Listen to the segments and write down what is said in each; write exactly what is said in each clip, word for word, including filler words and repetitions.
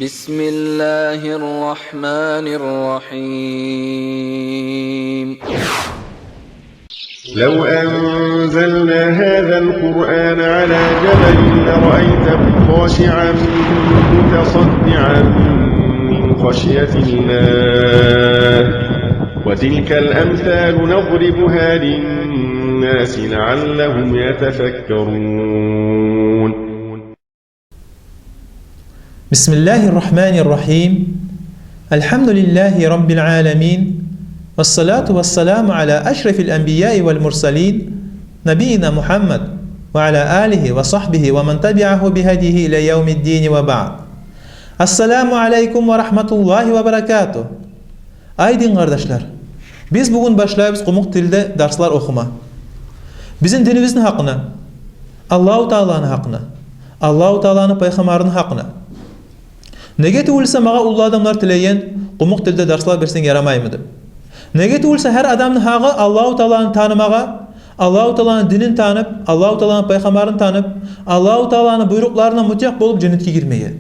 بسم الله الرحمن الرحيم. لو أنزلنا هذا القرآن على جبل لرأيته خاشعا متصدعا من خشية الله، وتلك الأمثال نضربها للناس لعلهم يتفكرون. بسم الله الرحمن الرحيم. الحمد لله رب العالمين. والصلاة والسلام على أشرف الأنبياء والمرسلين نبينا محمد وعلى آله وصحبه ومن تبعه بهديه إلى يوم الدين وبعد. السلام عليكم ورحمة الله وبركاته. Ай дин къардашлар, биз бугюн башлайбыз къумукъ тилде дарслар охума. Бизин динибизни гьакъына, Аллагьу Тааланы гьакъына, Аллагьу Тааланы пайхаммарыны гьакъына. Неге тюгюл эсе магъа уллу адамлар тилеген, къумукъ тилде дарслар берсенг ярамаймы деп. Неге тюгюл эсе гьар адамны гьакъы Аллагьу Тааланы танымагъа, Аллагьу Тааланы динин танып, Аллагьу Тааланы пайхаммарын танып, Аллагьу Тааланы буйрукъларына мутигь болуп женнетге гирмеге.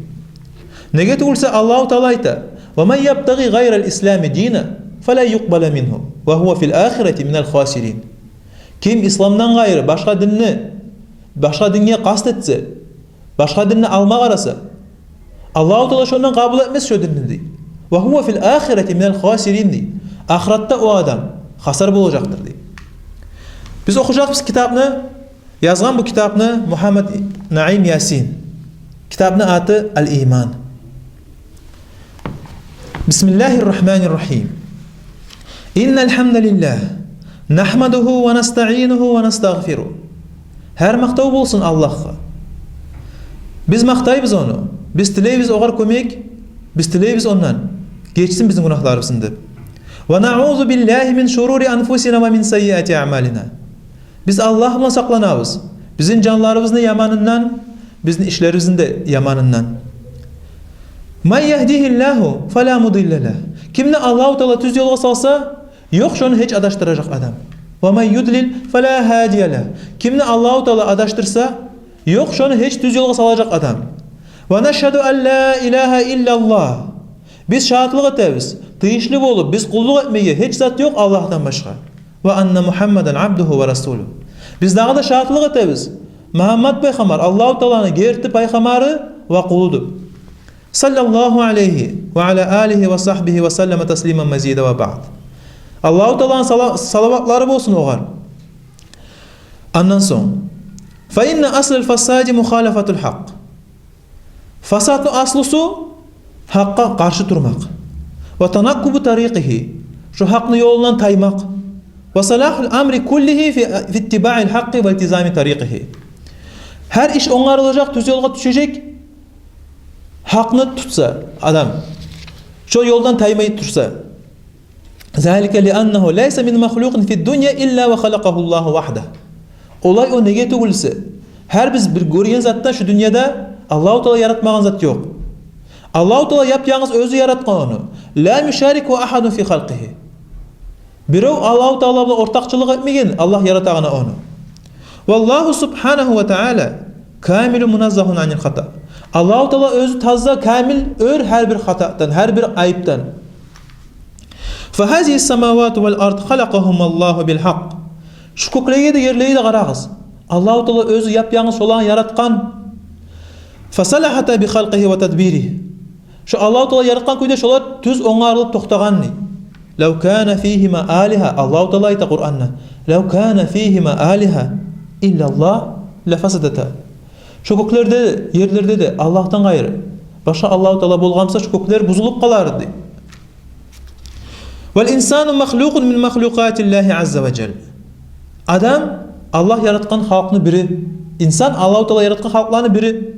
Неге тюгюл эсе Аллагьу Таала айта: «Ва ман ябтагъи гъайрал ислами дина, фалан юкъбала мингьу, ва гьува фил ахирати минал хасирин». Ким исламдан гъайры башгъа динни, башгъа динге къаст этсе, башгъа динни алма къараса, Аллагьу Таала шондан къабул этмес шо динни, дей. «Ва гьува фил ахирати минал хасирин», дей. Ахыратда о адам хасар болажакъдыр, дей. Биз охужакъбыз китапны, язгъан бу китапны Мугьаммад Наим Ясин. Китапны аты «Ал-Иман». بسم الله الرحمن الرحيم. إن الحمد لله نحمده ونستعينه ونستغفره. Гьар макътав болсун Аллагьгъа. Биз макътайбыз ону. Биз тилейбиз огъар кёмек. Биз тилейбиз ондан гечсин бизин гюнагьларыбызны деп. ونعوذ بالله من شرور أنفسنا ومن سيئات أعمالنا. Биз Аллагь булан сакъланабыз бизин жанларыбызны яманындан, бизин ишлерибизни де яманындан. من يهده الله فلا مضل له. Кимни Аллагьу Таала тюз ёлгъа салса, ёкъ шону гьеч адашдыражакъ адам. ومن يضلل فلا هادي له. Кимни Аллагьу Таала адашдырса, ёкъ шону гьеч тюз ёлгъа салажакъ адам. ونشهد أن لا إله إلا الله. Биз шагьатлыкъ этебиз, тийишли болуп биз къуллукъ этмеге гьеч зат ёкъ Аллагьдан башгъа. وأن محمدا عبده ورسوله. Биз дагъы да шагьатлыкъ этебиз, Мугьаммад пайхаммар Аллагьу Тааланы герти пайхаммары ва къулу деп. صلى الله عليه وعلى آله وصحبه وسلم تسليما مزيدا وبعد. Аллагьу Тааланы сала-, салаватлары болсун огъар. Андан сонг, فإن أصل الفساد مخالفة الحق. Фасатны аслусу гьакъгъа къаршы турмакъ. وتنكب طريقه. Шо гьакъны ёлундан таймакъ. وصلاح الأمر كله في، في اتباع الحق والتزام طريقه. Гьар иш онгарылажакъ, тюз ёлгъа тюшежек, гьакъны тутса адам, шо ёлдан таймай турса. ذلك لأنه ليس من مخلوق في الدنيا إلا وخلقه الله وحده. Олай о неге тюгюл эсе, гьар биз бир гёрген затдан шу дюньяда Аллагьу Таала яратмагъан зат ёкъ. Аллагьу Таала яп-янгыз оьзю яратгъан ону. لا يشاركه أحد في خلقه. Бирев Аллагьу Таала булан ортакъчылыкъ этмеген Аллагь яратагъанда ону. والله سبحانه وتعالى كامل منزه عن الخطأ. Аллагьу Таала оьзю таза, камил, оьр гьар бир хатадан, гьар бир айыпдан. فهذه السماوات والأرض خلقهما الله بالحق. Шу кёклеге де, ерлеге де къарагъыз. Аллагьу Таала оьзю яп-янгыз шоланы яратгъан. فصلحتا بخلقه وتدبيره. Шо Аллагьу Таала яратгъан кюйде шолар тюз онгарылып токътагъан, дей. لو كان فيهما آلهة, Аллагьу Таала айта Къуранда, لو كان فيهما آلهة إلا الله لفسدتا. Шо кёклерде де, ерлерде де Аллагьдан къайры башгъа Аллагьу Таала болгъан буса, шо кёклер бузулуп къалар эди. والإنسان مخلوق من مخلوقات الله عز وجل. Адам Аллагь яратгъан халкъны бири. Инсан Аллагьу Таала яратгъан халкъланы бири.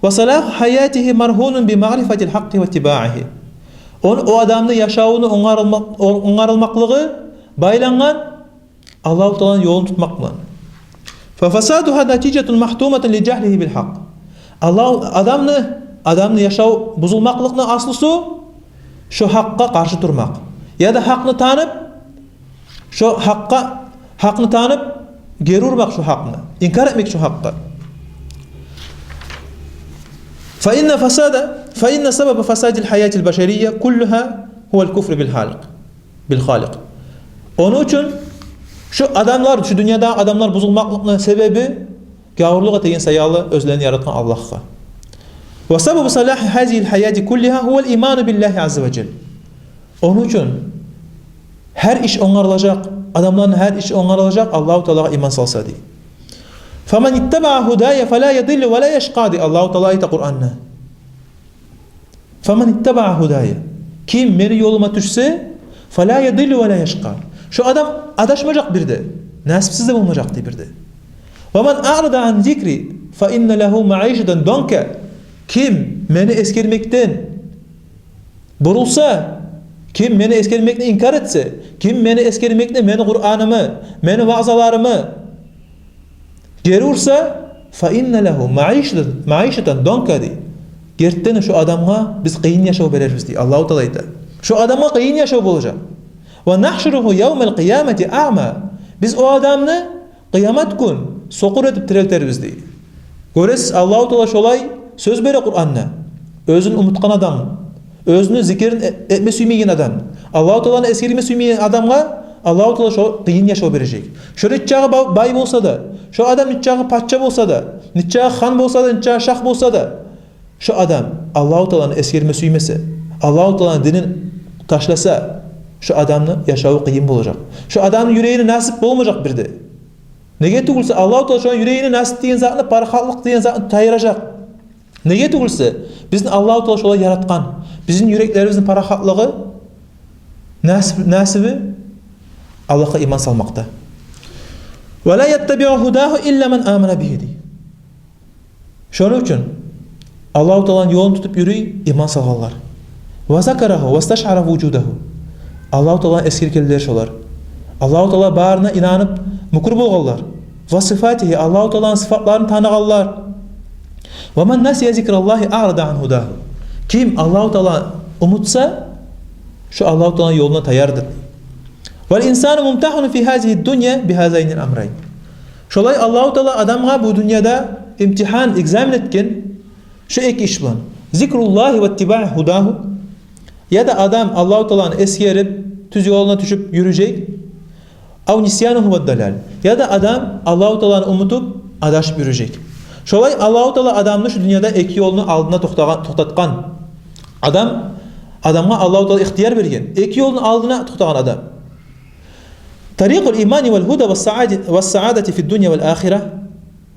وصلاح حياته مرهون بمعرفة الحق واتباعه. Ону, о адамны яшавуну онгарылма-, о-, онгарылмакълыгъы байлангъан Аллагьу Тааланы ёлун тутмакъ булан. ففسادها نتيجة محتومة لجهله بالحق. Аллагь, адамны, адамны яшав бузулмакълыкъны аслусу шо гьакъгъа къаршы турмакъ. Яда гьакъны танып, шо гьакъгъа, гьакъны танып, гери урмакъ шо гьакъны, инкар этмек шо гьакъгъа. فإن فساد، فإن سبب فساد الحياة البشرية كلها هو الكفر بالخالق، بالخالق. Ону учун шу адамлар, шу дюньяда адамлар бузулмакълыкъны себеби гавурлукъ этеген саялы оьзлени яратгъан Аллагьгъа. وسبب صلاح هذه الحياة كلها هو الإيمان بالله عز وجل. Ону учун гьар иш онгарылажакъ, адамланы гьар иши онгарылажакъ Аллагьу Таалагъа иман салса, дей. فمن اتبع هداي فلا يضل ولا يشقى, дей Аллагьу Таала, айта Къуранда. فمن اتبع هداي. Ким мени ёлума тюшсе, فلا يضل ولا يشقى. Шо адам адашмажакъ бир де, насипсиз де болмажакъ, дей, бир де. ومن أعرض عن ذكري فإن له معيشة ضنكا. Ким мени эсгермекден бурулса, ким мени эсгермекни инкар этсе, ким мени эсгермекни, мени Къуранымны, мени ваъзаларымны гери урса, فإن له معيشة، معيشة ضنكا, дей. Гертиден де, шо адамгъа биз къыйын яшав берербиз, дей, Аллагьу Таала айта. Шо адамгъа къыйын яшав болажакъ. ونحشره يوم القيامة أعمى. Биз о адамны къыямат гюн сокъур этип тирилтербиз, дей. Гёресиз, Аллагьу Таала шолай сёз бере Къуранда. Оьзюн унутгъан адам, оьзюню зикирин э-, этме сюймейген адам, Аллагьу Тааланы эсгерме сюймейген адамгъа Аллагьу Таала шо къыйын яшав бережек. Шо нечакъы ба-, бай болса да, шо адам нечакъы пача болса да, нечакъы хан болса да, нечакъы шах болса да, шо адам Аллагьу Тааланы эсгерме сюймесе, Аллагьу Тааланы динин ташласа, шо адамны яшаву къыйын болажакъ. Шо адамны юрегине насип болмажакъ бир де. Неге тюгюлсе, Аллагьу Таала шону юрегине насип деген затны, парахатлыкъ деген затны тайдыражакъ. Неге тюгюлсе, бизни Аллагьу Таала шолай яратгъан. Бизин юреклерибизни парахатлыгъы, насип-, насиби Аллагьгъа иман салмакъда. ولا يتبع هداه إلا من آمن به, дей. Шону учун Аллагьу Тааланы ёлун тутуп юрюй иман салгъанлар. وذكره واستشعر وجوده. Аллагьу Тааланы эсгергенлер шолар. Аллагьу Таала барына инанып мюкюр болгъанлар. وصفاته, Аллагьу Тааланы сыфатларын таныгъанлар. ومن نسي ذكر الله أعرض عن هداه. Ким Аллагьу Тааланы унутса, шо Аллагьу Тааланы ёлундан таяр, дей. والإنسان ممتحن في هذه الدنيا بهذين الأمرين. Шолай Аллагьу Таала адамгъа бу дюньяда имтигьан, экзамен этген шо эки иш булан. ذكر الله واتباع هداه. Яда адам Аллагьу Тааланы эсгерип, тюз ёлуна тюшюп юрюжек. أو نسيانه والضلال. Яда адам Аллагьу Тааланы унутуп, адашып юрюжек. Шолай Аллагьу Таала адамны шу дюньяда эки ёлну алдына токътагъан, токътатгъан. Адам, адамгъа Аллагьу Таала ихтияр берген. Эки ёлну алдына токътагъан адам. طريق الإيمان والهدى والسعادة، والسعادة في الدنيا والآخرة.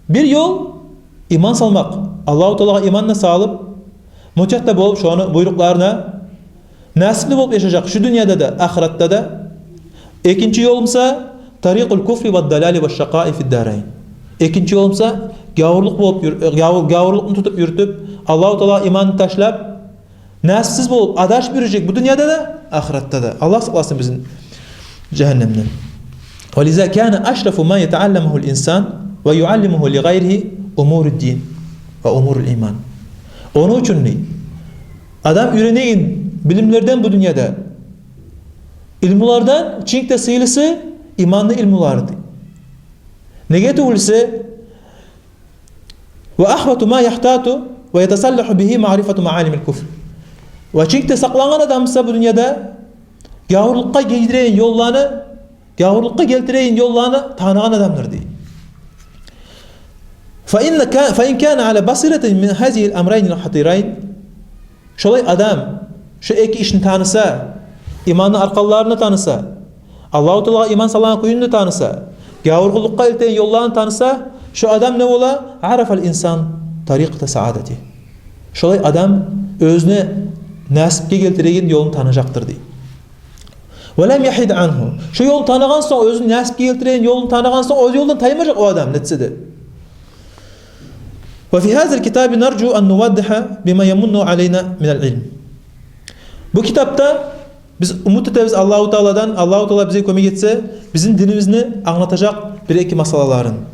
Бир ёл иман салмакъ, Аллагьу Таалагъа иманны салып, мутиъ де болуп шону буйрукъларына, насипли болуп яшажакъ шу дюньяда да, ахыратда да. Экинчи ёл буса, طريق الكفر والضلال والشقاء في الدارين. Экинчи ёл буса, гавурлукъ болуп юр-, гавур-, гавурлукъну тутуп юрютюп, Аллагьу Таалагъа иманны ташлап, насипсиз болуп, адашып юрюжек бу дюньяда да, ахыратда да. Аллагь сакъласын бизин жагьаннемден. ولذا كان أشرف ما يتعلمه الإنسان ويعلمه لغيره أمور الدين وأمور الإيمان. Ону учун, дей, адам уьйренеген билимлерден бу дюньяда, илмулардан чинк де сыйлысы иманны илмулары, дей. Неге тюгюлсе, وأحوط ما يحتاط ويتصلح به معرفة معالم الكفر. Ва чинк де сакълангъан адам буса бу дюньяда гавурлукъгъа гийдиреген ёлланы, гавурлукъгъа гелтиреген ёлланы таныгъан адамдыр, дей. فإن كا-، فإن كان على بصيرة من هذه الأمرين الخطيرين. Шолай адам шо эки ишни таныса, иманны арканларын таныса, Аллагьу Таалагъа иман салагъан кюйню таныса, гавурлукъгъа элтеген ёлларын таныса, шо адам не бола? عرف الإنسان طريقة سعادته. Шолай адам оьзюне насипге гелтиреген ёлун таныжакъдыр, дей. ولم يحد عنه. Шо ёлну таныгъан сонг, оьзюн насипге гелтиреген ёлун таныгъан сонг, о ёлдан таймажакъ о адам нетсе де. وفي هذا الكتاب نرجو أن نوضح بما يمن علينا من العلم. Бу китапда биз умут этебиз Аллагьу Тааладан, Аллагьу Таала бизге кёмек этсе, бизин динибизни англатажакъ бир-эки масъалаларын.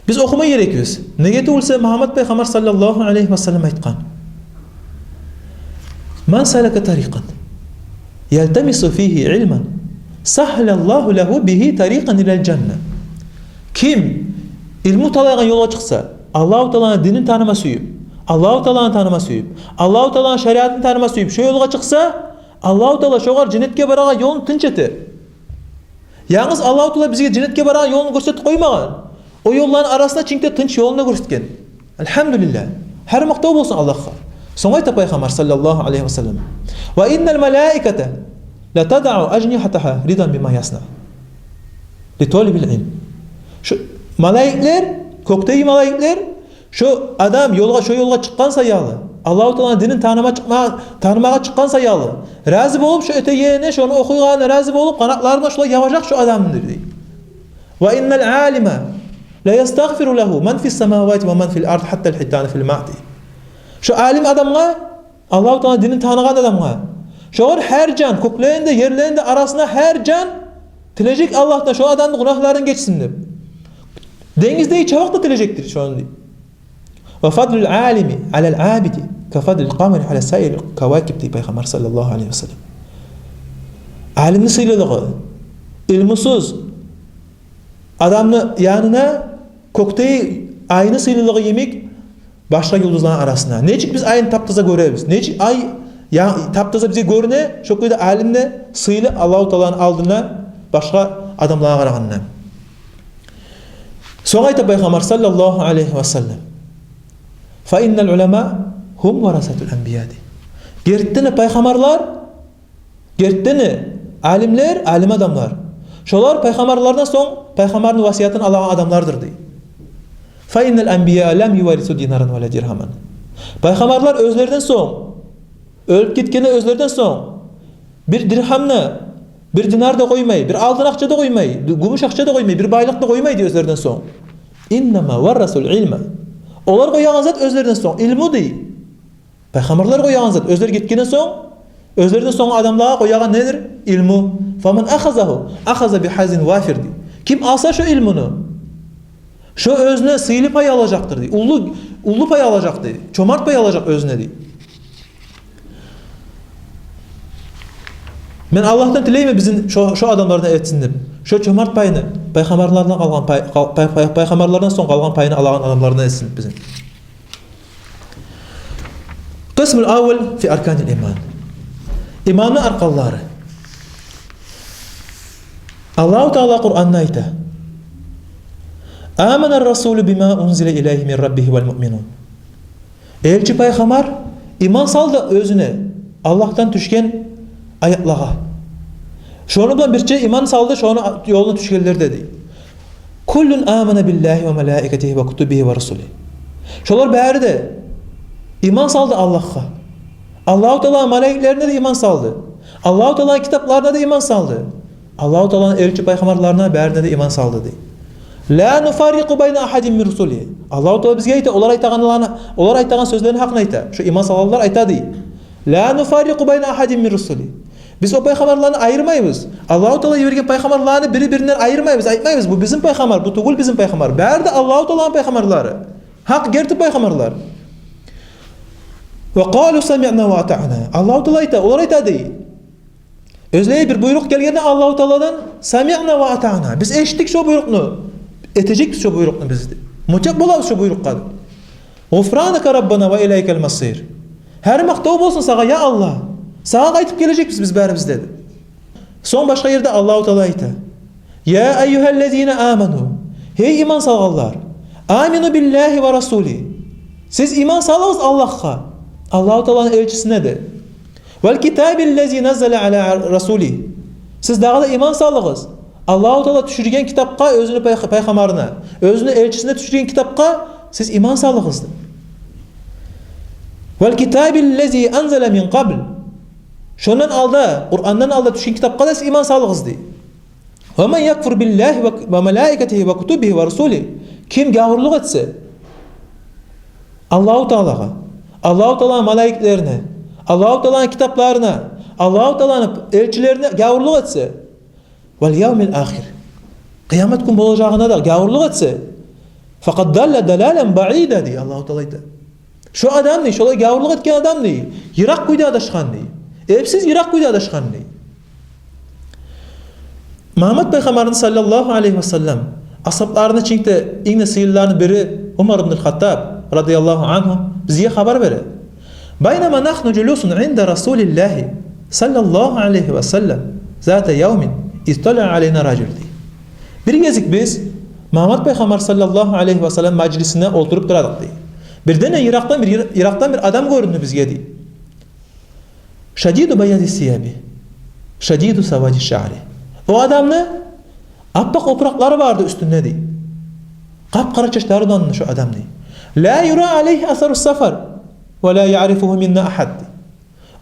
Биз охума герекбиз. Неге тюгюлсе, Мугьаммат пайхаммар саллаллагьу алайгьи ва саллам айтгъан: من سلك طريقا يلتمس فيه علما سهل الله له به طريقا إلى الجنة. Ким илму талайгъан ёлгъа чыкъса, Аллагьу Тааланы динин таныма сююп, Аллагьу Тааланы таныма сююп, Аллагьу Тааланы шариатын таныма сююп, шо ёлгъа чыкъса, Аллагьу Таала шогъар женнетге барагъан ёлну тынч эте. Янгыз Аллагьу Таала бизге женнетге барагъан ёлну гёрсетип къоймагъан. О ёлланы арасында чинк де тынч ёлну да гёрсетген. Альгьамдулиллагь. Гьар макътав болсун Аллагьгъа. Сонг айта Пайхаммар саллаллагьу алайгьи ва саллам: «Ва иннал малаиката ла тадау ажнихатагьа ридан бима ясна ли толибил илм». Шо малайиклер, кёкдеги малайиклер, шо адам ёлгъа, шо ёлгъа чыкъгъан саялы, Аллагьу Тааланы динин таныма чыкъма-, танымагъа чыкъгъан саялы, рази болуп шо этегенине, шону охуйгъанына рази болуп, къанатларындан шолай ябажакъ шо адамны, дей. «Ва иннал алима ла ястагъфиру лагьу ман фис самавати ва ман фил ард, гьаттал гьитану фил маъ», дей. Шо алим адамгъа, Аллагьу Тааланы динин таныгъан адамгъа, шогъар гьар жан, кёклени де, ерлени де арасында гьар жан тилежек Аллагьдан шо адамны гюнагьларын гечсин деп. Денгиздеги чабакъ да тилежекдир шону, дей. «Ва фадлул алими алал абиди ка фадлил къамари ала саирил кавакиб», дей Пайхаммар саллаллагьу алайгьи ва саллам. Алимни сыйлылыгъы илмусуз адамны янына кёкдеги айны сыйлылыгъы йимик башгъа юлдузланы арасына. Нечик биз айны тап-таза гёребиз, нечик ай я-, тап-таза бизге гёрюне, шо кюйде алим де сыйлы Аллагьу Тааланы алдында башгъа адамлагъа къарагъанда. Сонг айта Пайхаммар саллаллагьу алайгьи ва саллам: «Фа иннал улама гьум варасатул анбия», дей. Гертиден де пайхаммарлар, гертиден де алимлер, алим адамлар, шолар пайхаммарлардан сонг пайхаммарны васиятын алагъан адамлардыр, дей. «Фа иннал анбия лам юваррису динаран ва ла диргьаман». Пайхаммарлар оьзлерден сонг, оьлюп гетгенде оьзлерден сонг, бир диргьамны, бир динар да къоймай, бир алтын акъча да къоймай, гюмюш акъча да къоймай, бир байлыкъ да къоймай, дей, оьзлерден сонг. «Иннама варрасул илма». Олар къоягъан зат оьзлерден сонг илму, дей. Пайхаммарлар къоягъан зат, оьзлер гетгенден сонг, оьзлерден сонг адамлагъа къоягъан недир? Илму. «Фаман ахазагьу ахаза би хаззин вафир», дей. Ким алса шо илмуну, шо оьзюне сыйлы пай алажакъдыр, дей. Уллу, уллу пай алажакъ, дей. Чомарт пай алажакъ оьзюне, дей. Мен Аллагьдан тилеймен бизин шо, шо адамлардан этсин деп. Шо чомарт пайны, пайхаммарлардан къалгъан пай, къал-, пай, пай, пайхаммарлардан сонг къалгъан пайны алагъан адамлардан этсин бизин. Къисмул аввал фи арканил иман. Иманны арканлары. Аллагьу Таала Къуранда айта: «Аманар расулу бима унзила илайгьи мин раббигьи вал муъминун». Элчи пайхаммар иман салды оьзюне Аллагьдан тюшген аятлагъа. Шону булан бирче иман салды шону ёлуна тюшгенлер де, дей. «Куллун амана биллагьи ва малаикатигьи ва кутубигьи ва русулигьи». Шолар бары да иман салды Аллагьгъа. Аллагьу Тааланы малайиклерине де иман салды. Аллагьу Тааланы китапларына да иман салды. Аллагьу Тааланы элчи пайхаммарларына, барына да иман салды, дей. «Ла нуфаррикъу байна ахадин мин русулигьи». Аллагьу Таала бизге айта, олар айтагъанланы, олар айтагъан сёзлени гьакъын айта. Шо иман салгъанлар айта, дей. «Ла нуфаррикъу байна ахадин мин русулигьи». Биз о пайхаммарланы айырмайбыз. Аллагьу Таала йиберген пайхаммарланы бири-биринден айырмайбыз, айтмайбыз: «Бу бизин пайхаммар, бу тюгюл бизин пайхаммар». Бары да Аллагьу Тааланы пайхаммарлары. Гьакъ, герти пайхаммарлар. «Ва къалу самиъна ва атаъна». Аллагьу Таала айта, олар айта, дей. Оьзлеге бир буйрукъ гелгенде Аллагьу Тааладан: «Самиъна ва атаъна». Биз эшитдик шо буйрукъну. Этежекбиз шо буйрукъну биз, дей. Мутиъ болабыз шо буйрукъгъа, дей. «Гъуфранака раббана ва илайкал масир». Гьар макътав болсун сагъа, я Аллагь. Сагъа къайтып гележекбиз биз барыбыз, деди. Сонг башгъа ерде Аллагьу Таала айта: «Я айюгьаллазина аману». Гьей иман салгъанлар. «Амину биллагьи ва расулигьи». Сиз иман салыгъыз Аллагьгъа, Аллагьу Тааланы элчисине де. «Вал китабиллази наззала ала расулигьи». Сиз дагъы да иман салыгъыз Аллагьу Таала тюшюрген китапгъа, оьзюню пай-, пайхаммарына, оьзюню элчисине тюшюрген китапгъа сиз иман салыгъыз. «Вал китабиллази анзала мин къабл». Шондан алда, Къурандан алда тюшген китапгъа да сиз иман салыгъыз, дей. «Ва ман якфур биллагьи ва, ва малаикатигьи ва кутубигьи ва русулигьи». Ким гавурлукъ этсе Аллагьу Таалагъа, Аллагьу Тааланы малайиклерине, Аллагьу Тааланы китапларына, Аллагьу Тааланы элчилерине гавурлукъ этсе, «вал явмил ахир», къыямат гюн болажагъына да гавурлукъ этсе, «факъад далла далалан баида», дей Аллагьу Таала, айта. Шо адам, дей, шолай гавурлукъ этген адам, дей, йыракъ кюйде адашгъан, дей. Эпсиз йыракъ кюйде адашгъан, дей. Мугьаммат пайхаммарны саллаллагьу алайгьи ва саллам асгьабларыны ичинде инг де сыйлыларыны бири Умар ибн аль-Хаттаб, радияллагьу ангьу бизге хабар бере. «Байнама нахну жулусун инда Расулиллагьи саллаллагьу алайгьи ва саллам зата явмин изтала алайна ражул», — дей. «Бир гезик биз Мугьаммат пайхаммар саллаллагьу алайгьи ва саллам мажлисине олтуруп турадыкъ», — дей. «Бирден йыракъдан бир, йыракъдан бир адам гёрюндю бизге», — дей. «Шадиду баяди сияби, шадиду савади шаъри». О адамны аппакъ опуракълары барды уьстюнде, дей. Къап-къара чачлары булан шо адам, дей. «Ла юра алайгьи асару сафар, ва ла яърифугьу минна агьад», — дей.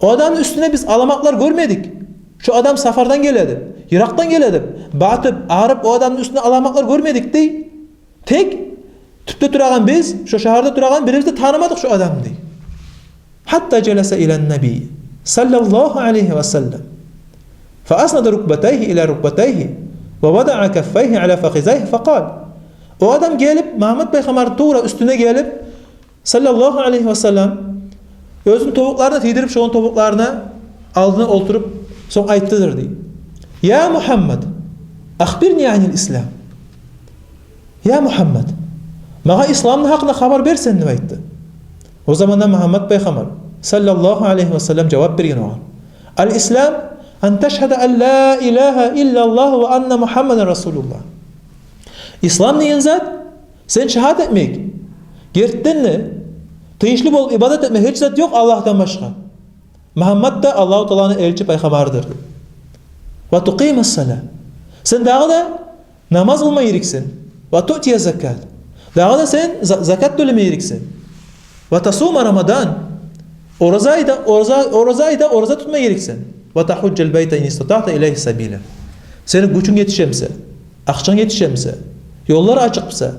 О адамны уьстюнде биз аламатлар гёрмедик, шо адам сафардан геле деп, йыракъдан геле деп, батып, арып, о адамны уьстюнде аламатлар гёрмедик, дей. Тек тюпде турагъан биз, шо шагьарда турагъан биревюз де танымадыкъ шо адамны, дей. «Гьатта жаласа илан набий саллаллагьу алайгьи ва саллам, фа аснада рукбатайгьи ила рукбатайгьи, ва вадаа каффайгьи ала фахизайгьи, фа къал». О адам гелип, Мугьаммат пайхаммарны тувра уьстюне гелип, саллаллагьу алайгьи ва саллам, оьзюню тобукъларына тийдирип, шону тобукъларына, алдына олтуруп, сонг айтдыдыр, дей: «Я Мугьаммад, ахбирни анил ислам». «Я Мугьаммад, магъа исламны гьакъында хабар бер сен», — деп айтды. О заманда Мугьаммат пайхаммар саллаллагьу алайгьи ва саллам жавап берген огъар: «Ал ислам ан ташгьада ан ла илагьа иллаллагь ва анна Мугьаммадан расулуллагь». Ислам деген зат — сен шагьат этмек, гертиден де тийишли болуп ибадат этме гьеч зат ёкъ Аллагьдан башгъа, Мугьаммат да Аллагьу Тааланы элчи пайхаммарыдыр. «Ва тукъима ссала». Сен дагъы да намаз къылма герексен. «Ва туътия ззакат». Дагъы да сен за-, закат тёлеме герексен. «Ва тасума рамадан». Ораза айда, ораза, ораза айда ораза тутма герексен. «Ва тагьужжал байта ин истатаъта илайгьи сабила». Сени гючюнг етише буса, акъчанг етише буса, ёллар ачыкъ буса,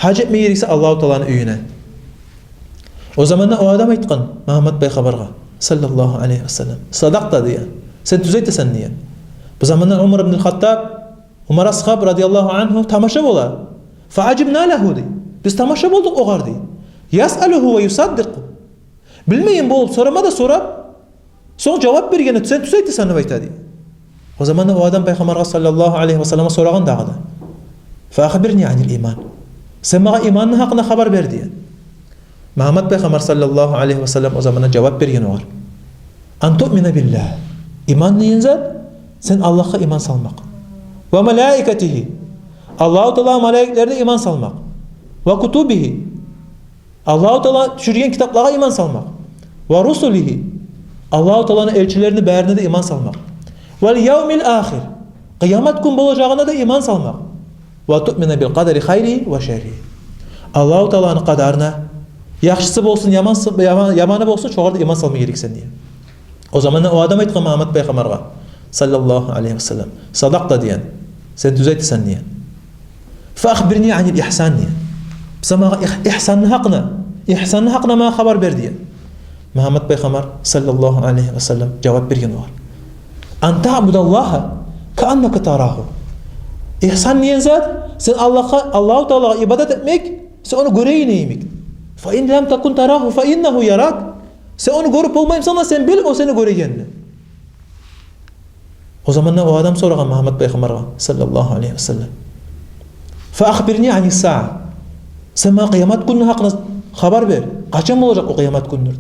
гьаж этме герексен Аллагьу Тааланы уьюне. О заманда о адам айтгъан Мугьаммат пайхаммаргъа саллаллагьу алайгьи ва саллам: «Садакъта», — деген. «Сен тюз айтасан», — деген. Бу заманда Умар ибн Хаттаб, Умар асгьаб радияллагьу ангьу тамаша бола. «Фа ажибна лагьу», — дей. Биз тамаша болдукъ огъар, дей. «Ясъалугьу ва юсаддикъу». Билмейген болуп, сорама да сорап, сонг жавап берген: «Сен тюз айтасан», — деп айта, дей. О заманда о адам пайхаммаргъа саллаллагьу алайгьи ва салламгъа сорагъан дагъы да: «Фа ахбирни анил иман». «Сен магъа иманны гьакъында хабар бер», — деген. Мугьаммат пайхаммар саллаллагьу алайгьи ва саллам о заманда жавап берген огъар: «Ан туъмина биллагь». Иман деген зат — сен Аллагьгъа иман салмакъ. «Ва малаикатигьи». Аллагьу Тааланы малайиклерине иман салмакъ. «Ва кутубигьи». Аллагьу Таала тюшюрген китаплагъа иман салмакъ. «Ва русулигьи». Аллагьу Тааланы элчилерине барына да иман салмакъ. «Вал явмил ахир». Къыямат гюн болажагъына да иман салмакъ. «Ва туъмина бил къадари хайригьи ва шарригьи». Аллагьу Тааланы къадарына, яхшысы болсун, ямансы, яман-, яманы болсун, шогъар да иман салма герексен, дей. О заманда о адам айтгъан Мугьаммат пайхаммаргъа саллаллагьу алайгьи ва саллам: «Садакъта», — деген. «Сен тюз айтасан», — деген. «Фа ахбирни анил игьсан», — деген. «Буса магъа игь-, игьсанны гьакъына, игьсанны гьакъына магъа хабар бер», — деген. Мугьаммат пайхаммар саллаллагьу алайгьи ва саллам жавап берген огъар: «Ан таъбудаллагьа кааннака тарагьу». Игьсан деген зат — сен Аллагьгъа, Аллагьу Таалагъа ибадат этмек, сен ону гёреген йимик. «Фа ин лам такун тарагьу фа иннагьу ярак». Сен ону гёрюп болмаймысан да, сен бил, о сени гёрегенни. О заманда о адам сорагъан Мугьаммат пайхаммаргъа саллаллагьу алайгьи ва саллам: «Фа ахбирни ани саа». Сен магъа къыямат гюнню гьакъына хабар бер. Къачан болажакъ о къыямат гюн, дей.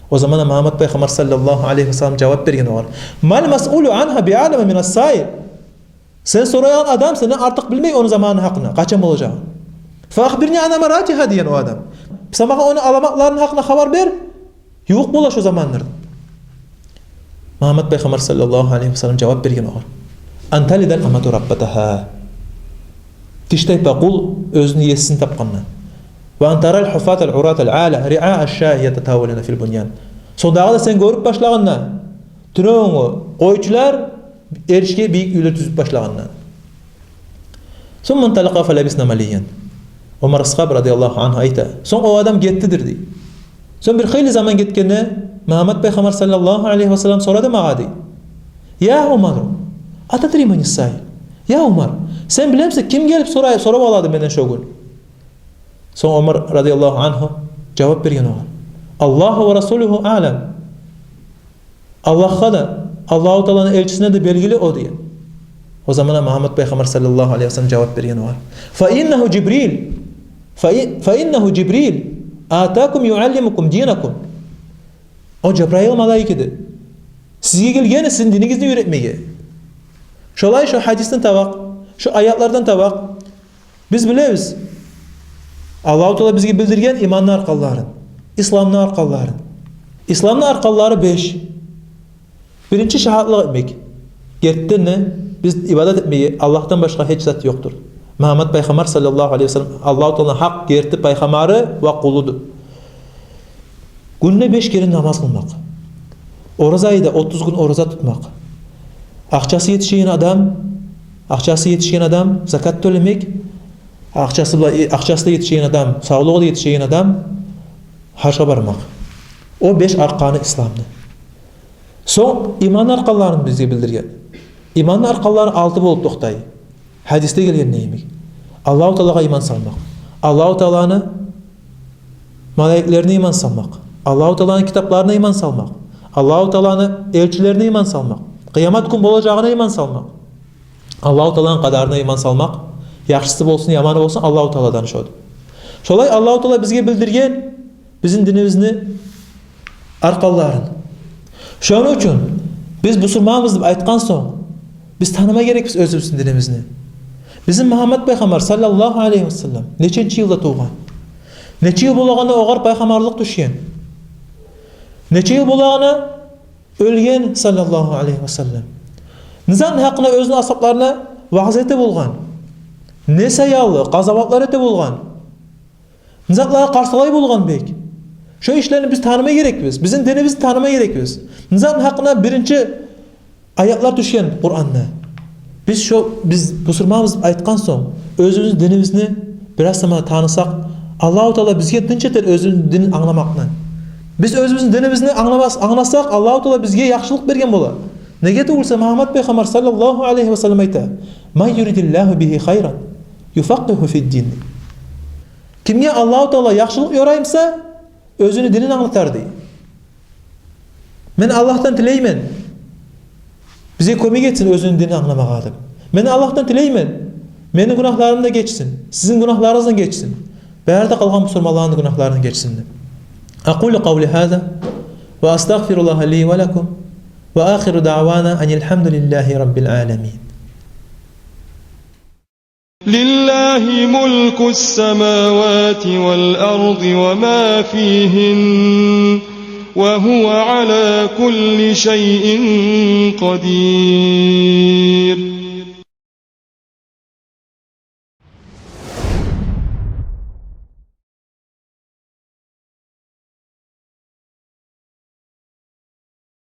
О заманда Мугьаммат пайхаммар саллаллагьу алайгьи ва саллам жавап берген огъар: «Мал масъулу ангьа биалама мина саил». Сен сорайгъан адам сенден артыкъ билмей ону заманны гьакъына, къачан болажагъын. «Фа ахбирни ан амаратигьа», — деген о адам. «Сен магъа ону аламатларыны гьакъына хабар бер, ювукъ бола шо заманлар». Мугьаммат пайхаммар саллаллагьу алайгьи ва саллам жавап берген огъар: «Ан талидал амату раббатагьа». Тиштайпа къул оьзюню есисин тапгъанда. «Ва ан тарал гьуфатал уратал аала риаа аш-шаи ятатавалуна фил буньян». Сонг дагъы да сен гёрюп башлагъанда, тюнегюнгю къойчулар эришге бийик уьйлер тюзюп башлагъанда. «Сумма инталакъа фа лабисна малиян». Омар асгьаб радияллагьу ангьу айта: «Сонг о адам гетдидир», — дей. Сонг бир хыйлы заман гетгенде, Мугьаммат пайхаммар саллаллагьу алайгьи ва саллам сорады магъа, дей: «Я Умару, атадри мани саил?» «Я Умар, сен билемисен, ким гелип сорай, сорап алады менден шо гюн?» Сонг Омар радияллагьу ангьу жавап берген огъар: «Аллагьу ва расулугьу аълам». Аллагьгъа да, Аллагьу Тааланы элчисине де белгили о, деген. О заманда Мугьаммат пайхаммар саллаллагьу алайгьи ва саллам жавап берген огъар: «Фа иннагьу Жибрил, фа и-, фа иннагьу Жибрил, آتاكم يعلمكم دينكم. О Жабраил малайик эди. Сизге гелгени сизин динигизни уьйретмеге. Шолай шо гьадисден табакъ, шо аятлардан табакъ, биз билебиз, Аллагьу Таала бизге билдирген иманны арканларын, исламны арканларын. Исламны арканлары беш. Биринчи — шагьатлыкъ этмек. Гертиден де, биз ибадат этмеге Аллагьдан башгъа гьеч зат ёкъдур. Мугьаммат пайхаммар саллаллагьу алайгьи ва саллам Аллагьу Тааланы гьакъ герти пайхаммары ва къулудур. Гюнде беш керен намаз къылмакъ. Ораза айда отуз гюн ораза тутмакъ. Акъчасы етишеген адам, акъчасы етишеген адам закат тёлемек. Акъчасы бла-, акъчасы да етишеген адам, савлугъу да етишеген адам гьажгъа бармакъ. О беш арканы исламны. Сонг иманны арканларын бизге билдирген. Иманны арканлары алты болуп токътай. Гьадисде гелгенде йимик. Аллагьу Таалагъа иман салмакъ. Аллагьу Тааланы малайиклерине иман салмакъ. Аллагьу Тааланы китапларына иман салмакъ. Аллагьу Тааланы элчилерине иман салмакъ. Къыямат гюн болажагъына иман салмакъ. Аллагьу Тааланы къадарына иман салмакъ. Яхшысы болсун, яманы болсун, Аллагьу Тааладан шоду. Шолай Аллагьу Таала бизге билдирген бизин динибизни арканларын. Шону учун биз бусурманбыз деп айтгъан сонг, биз таныма герекбиз оьзюбюзню динибизни. Бизин Мугьаммат пайхаммар саллаллагьу алайгьи ва саллам неченчи йылда тувгъан? Нече йыл болагъанда огъар пайхаммарлыкъ тюшген? Нече йыл болагъанда оьлген саллаллагьу алайгьи ва саллам? Не затны гьакъында оьзюню асгьабларына ваъза эте болгъан? Не саялы къазаватлар эте болгъан? Не затлагъа къарсылай болгъан бек? Шо ишлени биз таныма герекбиз. Бизин динибизни таныма герекбиз. Не затны гьакъында биринчи аятлар тюшген Къуранда? Биз шо, биз бусурманбыз деп айтгъан сонг, оьзюбюзню динибизни бираз сама танысакъ, Аллагьу Таала бизге тынч этер оьзюню динин англамакъны. Биз оьзюбюзню динибизни англамас-, англасакъ, Аллагьу Таала бизге яхшылыкъ берген бола. Неге тюгюл буса, Мугьаммат пайхаммар саллаллагьу алайгьи ва саллам айта: «Ман юридиллагьу бигьи хайран юфакъкъигьгьу фиддин». Кимге Аллагьу Таала яхшылыкъ ёрай буса, оьзюню динин англатар, дей. Мен Аллагьдан тилеймен, бизге кёмек этсин оьзюню динин англамагъа деп. Мен Аллагьдан тилеймен, мени гюнагьларымны да гечсин, сизин гюнагьларыгъызны да гечсин, бары да къалгъан бусурманланы гюнагьларын гечсин деп. أقول قولي هذا وأستغفر الله لي ولكم وآخر دعوانا أن الحمد لله رب العالمين. لله ملك السماوات والأرض وما فيهن، وهو على كل شيء قدير.